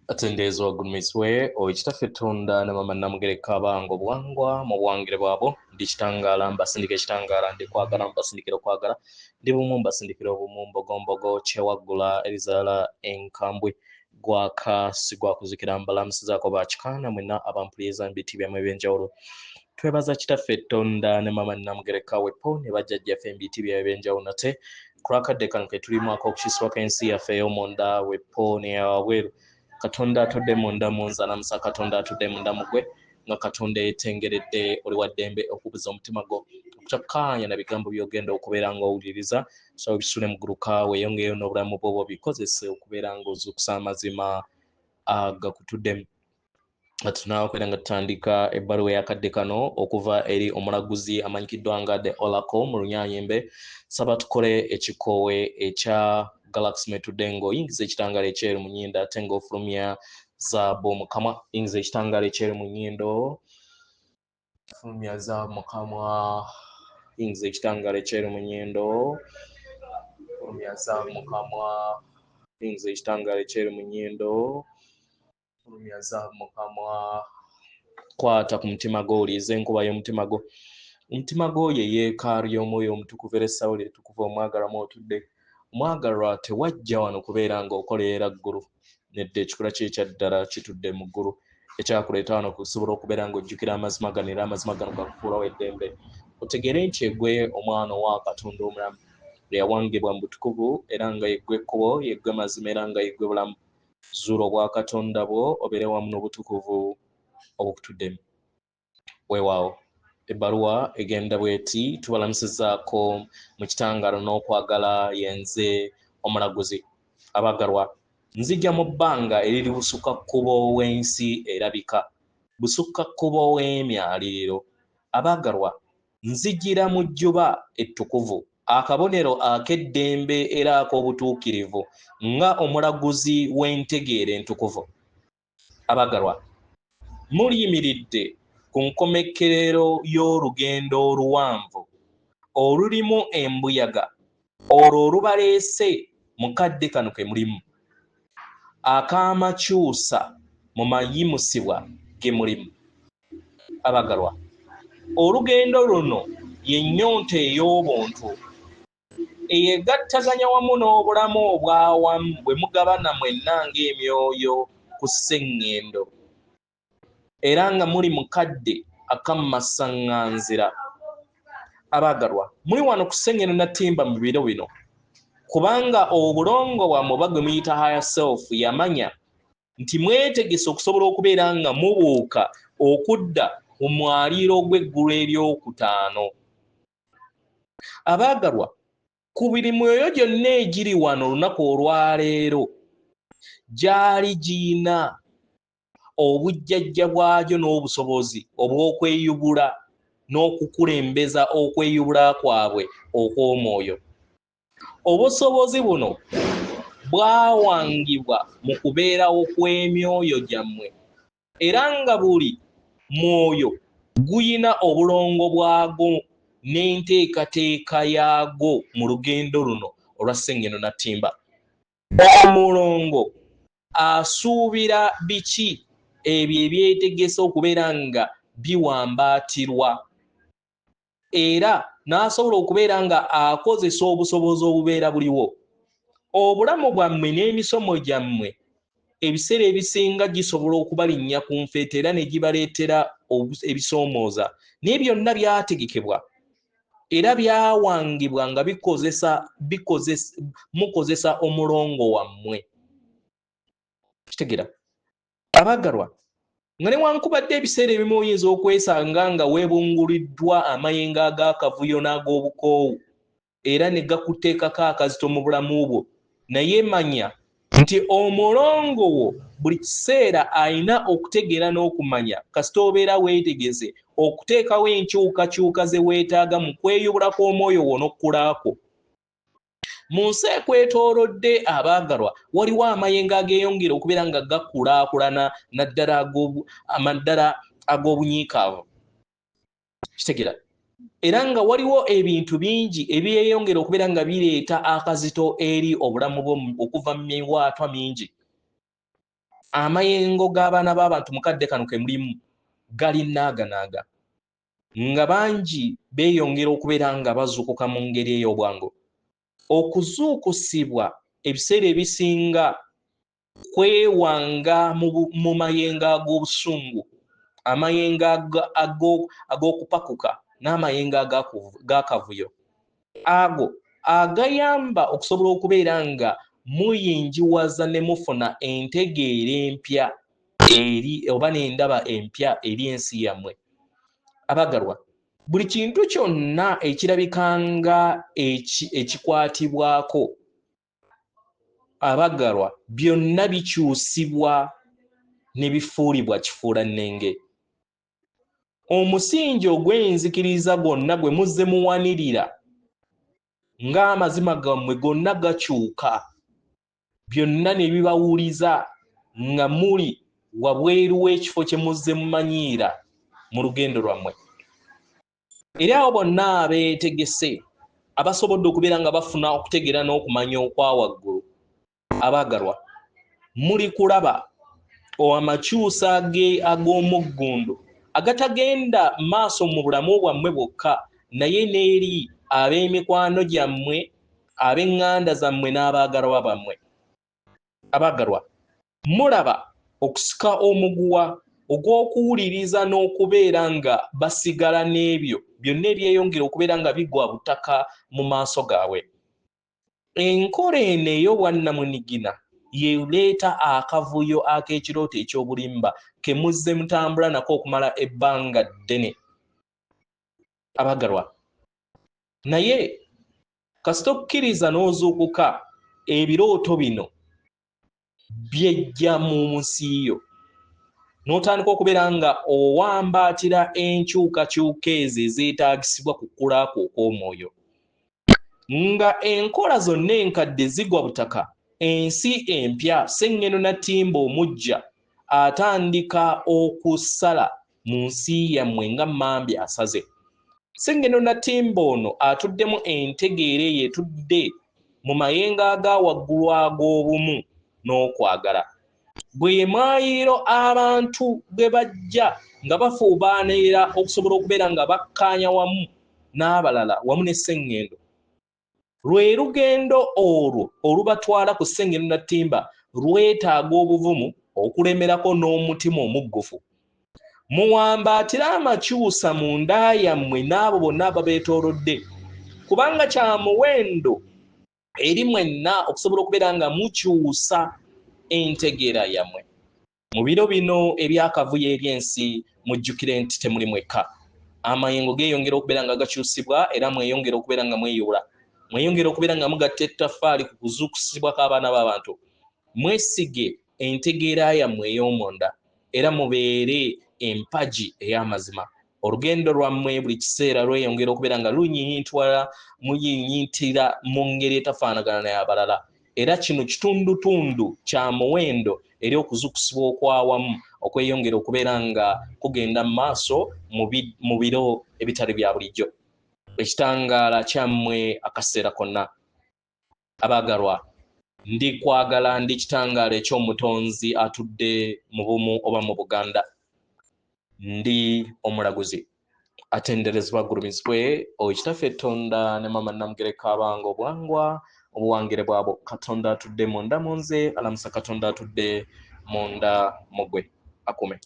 Atendeezebwa gulumizibwe oyo Kitaffe Tonda ne Maama Namugereka abange obuwangwa mu buwangire bwabwo. Ndi kitangaala mbasindika ekitangaala, ndi kwagala mbasindikira okwagala, ndi bumu mbasindikira obumu, mbogombogo kyewaggula erizaala enkambwe, gwaka si gwa kuzikira. Mbalamusizaako ba kikaana mwenna abampuliriza mu biti byammwe eby'enjawulo. Twebaza Kitaffe Tonda ne Maama Namugereka wepo ne bajjajjaffe mu biti byabwe eby'enjawulo nate ku lw'akadde kano ke tulimu ak'okukyusibwa kw'ensi yaffe ey'omunda wepo n'eyawabweru. Katonda atudde munda mu nze alamusa Katonda atudde munda mu gwe, nga Katonda eyetengeredde. Oli wa ddembe okubuza omutima gwo okutakkaanya na bigambo by'ogenda okubeera ng'owuliriza. So bisule muguluka weeyongeyo n'obulamu bwo bikozese okubeera ng'ozuukusa amazima agakutuddemu. Tunakwera nga tutandika ebbaluwa eyakadde kano okuva eri omulaguzi amanyikiddwa nga The Oracle mu Lunyanyembe. Saba tukole ekikoowe ekya Galaxy mwetudde ng'oyingiza ekitangaala ekyeru mu nnyindo ate ng'ofulumya zaabu mu kamwa. Yingiza ekitangaala ekyeru mu nnyindo, fulumya zaabu mu kamwa. Yingiza ekitangaala ekyeru mu nnyindo, fulumya zaabu mu kamwa. Yingiza ekitangaala ekyeru mu nnyindo, fulumya zaabu mu kamwa. Kwata ku mutima gwo, owulirize enkuba y'omutima gwo. Omutima gwo ye yeekaalu y'omwoyo omutukuvu era essaawa eritukuvu omwagalwa mw'otudde. Omwagalwa, tewajja wano kubeera ng'okolerera ggulu. Nedda, ekikula kye ekyaddala kitudde mu ggulu. Ekyakuleeta wano kusobola okubeera ng'ojjukira amazima gano, era amazima gano gakufuulawo eddembe. Otegeere nti eggwe omwana owa Katonda omulamu eyawangibwa mu butukuvu, era nga yeggwe ekkubo, yeggwe mazima, era nga yeggwe bulamu. Zuula obwakatonda bwo obeere wamu n'obutukuvu obukutuddemu. Weewaawo, ebbaluwa egenda bweti: tubalamusizaako mu kitangaalo n'okwagala, yenze omulaguzi. Abagalwa, nzija mu bbanga eriri busukka kkubo w'ensi erabika, busukka kkubo w'emyaliriro. Abagalwa, nzijira mu jjuba ettukuvu, akabonero ak'eddembe era ak'obutuukirivu, nga omulaguzi w'entegeera entukuvu. Abagalwa, muliyimiridde ku nkomekkerero y'olugendo oluwanvu olulimu embuyaga, olwo olubaleese mu kadde kano ke mulimu ak'amakyusa mu mayimusibwa ge mulimu. Abagalwa, olugendo luno ye nnyonta ey'obuntu eyegattaganya wamu n'obulamu obw'awamu bwe mugabana mwenna ng'emyoyo ku sseŋŋendo, era nga muli mu kadde akammasaŋŋanzira. Abaagalwa, muli wano ku sseŋŋendo nattimba mu biro bino kubanga obulongo bwammwe oba gwe muyita higher self yamanya nti mwetegese okusobola okubeera nga mubuuka okudda mu mwaliiro ogw'eggulu eryokutaano. Abaagalwa, ku buli myoyo gyonna egiri wano olunaku olwaleero gyali giyina obujjajja bwagyo n'obusobozi obw'okweyubula n'okukulembeza okweyubula kwabwe okw'omwoyo. Obusobozi buno bwawangibwa mu kubeerawo kw'emyoyo gyammwe, era nga buli mwoyo guyina obulongo bwagwo n'enteekateeka yaagwo mu lugendo luno olwa Ssengendo Nattimba. Omulongo asuubira biki ebyo ebyetegese okubeera nga biwambaatirwa, era n'asobola okubeera nga akozesa obusobozi obubeera buliwo. Obulamu bwammwe n'emisomo gyammwe ebiseera ebisinga gisobola okubalinnya ku nfeete era ne gibaleetera ebisoomooza, naye byonna byategekebwa era byawangibwa nga mukozesa omulongo wammwe. Kitegeera, abagalwa, nga newankubadde ebiseera ebimu oyinza okwesanga nga weebunguliddwa amayengo ag'akavuyo n'ag'obukoowu era ne gakuteekako akazito mu bulamu bwo, naye manya nti omulongo wo buli kiseera alina okutegeera n'okumanya kasita obeera weetegese okuteekawo enkyukakyuka ze weetaaga mu kweyubula kw'omwoyo wo n'okukula kwo. Mu nsi ekwetoolodde, abaagalwa, waliwo amayengo ageeyongera okubeera nga gakulaakulana, naddala ag'obunyiikaavu. Kitegeera, era nga waliwo ebintu bingi ebyeyongera okubeera nga bireeta akazito eri obulamu bwo okuva mu miwaatwa mingi. Amayengo g'abaana b'abantu mu kadde kano ke mulimu gali naaganaaga, nga bangi beeyongera okubeera nga bazuukuka mu ngeri ey'obwangu. Okuzuukusibwa ebiseera ebisinga kwewanga mu mayengo ag'obusungu, amayengo ag'okupakuka n'amayengo ag'akavuyo, ago agayamba okusobola okubeera nga muyingiwaza ne mufuna entegeera empya eri oba n'endaba empya eri ensi yammwe. Abagalwa, buli kintu kyonna ekirabika nga ekikwatibwako, abagalwa, byonna bikyusibwa ne bifuulibwa kifuulannenge. Omusingi ogw'enzikiriza gwonna gwe muzze muwanirira ng'amazima gammwe gonna gakyuka, byonna ne bibawuliza nga muli wabweru w'ekifo kye muzze mumanyiira mu lugendo lwammwe. Eri abo bonna abeetegese, abasobodde okubeera nga bafuna okutegeera n'okumanya okwa waggulu, abaagalwa, muli kulaba amakyusa ag'omuggundu agatagenda maaso mu bulamu bwammwe bwokka, naye n'eri ab'emikwano gyammwe, ab'eŋŋanda zammwe n'abaagalwa bammwe. Abaagalwa, mulaba okusika omuguwa ogw'okuwuliriza n'okubeera nga basigala n'ebyo byonna ebyeyongera okubeera nga bigwa butaka mu maaso gaabwe. Enkola eno ey'obwannamunigina y'ereeta akavuyo ak'ekirooto eky'obulimba ke muzze mutambula nako okumala ebbanga ddene. Abagalwa, naye kasita okkiriza n'ozuukuka, ebirooto bino byejja mu nsi yo, n'otandika okubeera nga owambaatira enkyukakyuka ezo ezeetaagisibwa ku kkula kwo okw'omwoyo. Nga enkola zonna enkadde zigwa butaka, ensi empya Sseŋŋendo Nattimba omuggya atandika okusala mu nsi yammwe nga Mmambya asaze. Sseŋŋendo Nattimba ono atuddemu entegeera eyo etudde mu mayengo aga waggulu ag'obumu n'okwagala. Gwe ye mwayiro abantu gwe bajja nga bafuubaanira okusobola okubeera nga bakkaanya wamu n'abalala wamu ne Sseŋŋendo. Lwe lugendo olwo olubatwala ku Sseŋŋendo Nattimba lwetaaga obuvumu, okulemerako n'omutima omuggufu. Muwambaatire amakyusa mu nda yammwe n'abo bonna ababeetoolodde, kubanga kya muwendo eri mwenna okusobola okubeera nga mukyusa entegeera yammwe. Mu biro bino eby'akavuyo eri ensi, mujjukire nti temuli mwekka. Amayengo geeyongera okubeera nga gakyusibwa era mweyongera okubeera nga mweyubula. Mweyongera okubeera nga mugatta ettaffaali ku kuzuukusibwa kw'abaana b'abantu. Mwesige entegeera yammwe ey'omunda era mubeere empagi ey'amazima. Olugendo lwammwe buli kiseera lweyongera okubeera nga lunyinyintwala, munyinyintira mu ngeri etafaanagana n'abalala. Era kino kitundutundu kya muwendo eri okuzukusibwa okwawamu okweyongera okubeera nga kugenda mu maaso mu biro ebitali bya bulijjo. Ekitangaala kyammwe akaseera konna. Abaagalwa, ndi kwagala ndi kitangaala eky'Omutonzi atudde mu bumu oba mu Buganda. Ndi omulaguzi atenderezebwa agulumizibwe oyo Kitaffe Tonda ne Maama Namugereka abanga obwangwa obuwangire bwabwo. Katonda atudde munda mu nze alamusa Katonda atudde munda mu gwe akume.